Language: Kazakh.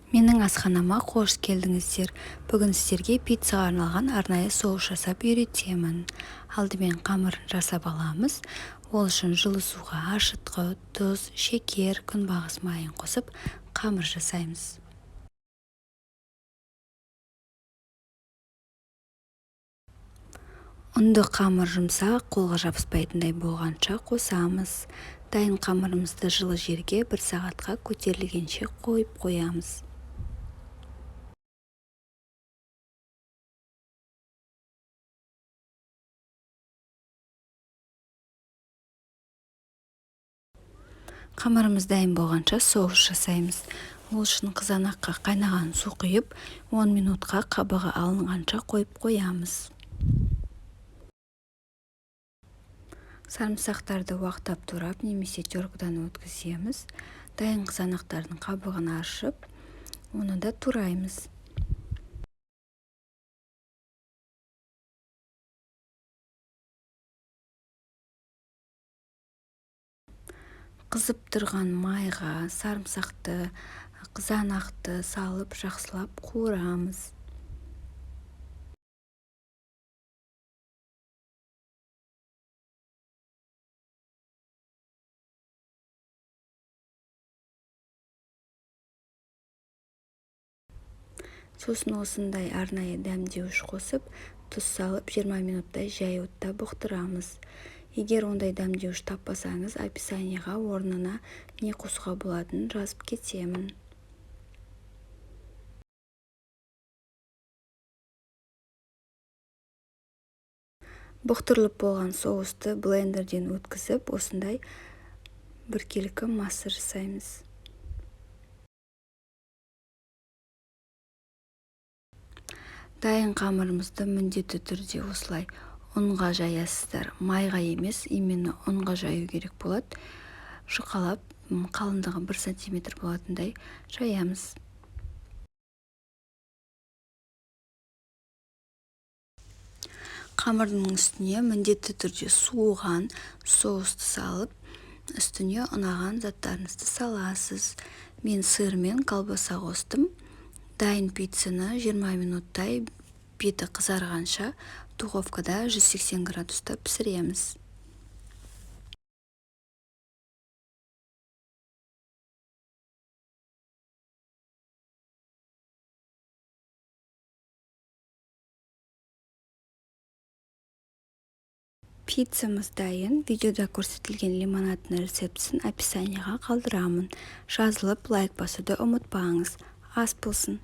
Менің асханама қош келдіңіздер! Бүгін сіздерге пиццаға арналған арнайы соус жасап үйретемін. Алдымен қамырын жасап аламыз. Ол үшін жылы суға ашытқы, тұз, шекер, күнбағыс майын қосып қамыр жасаймыз. Ұнды қамыр жұмсақ, қолға жабыспайтындай болғанша қосамыз. Дайын қамырымызды жылы жерге бір сағатқа көтерілгенше қойып қоямыз. Қамырымыз дайын болғанша соус жасаймыз. Ол үшін қызанаққа қайнаған су құйып, 10 минутқа қабығы алынғанша қойып қоямыз. Сарымсақтарды уақтап турап немесе теркадан өткіземіз. Дайын қызанақтардың қабығын аршып, оны да тураймыз. Қызып тұрған майға сарымсақты, қызанақты салып жақсылап қуырамыз. Сосын осындай арнайы дәмдеуіш қосып, тұз салып 20 минуттай жай отта бұқтырамыз. Егер ондай дәмдеуіш таппасаңыз, описаниеға орнына не қосуға болатынын жазып кетемін. Бұқтырылып болған соусты блендерден өткізіп, осындай біркелкі масса жасаймыз. Дайын қамырымызды міндетті түрде осылай ұнға жаясыздар. Майға емес, именно ұнға жаю керек болады. Жұқалап, қалыңдығы 1 сантиметр болатындай жаямыз. Қамырдың үстіне міндетті түрде суыған соусты салып, үстіне ұнаған заттарыңызды саласыз. Мен сыр мен колбаса қостым. Дайын пиццаны 20 минуттай беті қызарғанша духовкада 180 градуста пісіреміз. Пиццамыз дайын. Видеода көрсетілген лимонадтың рецептісін описанияға қалдырамын. Жазылып, лайк басуды ұмытпаңыз. Ас болсын!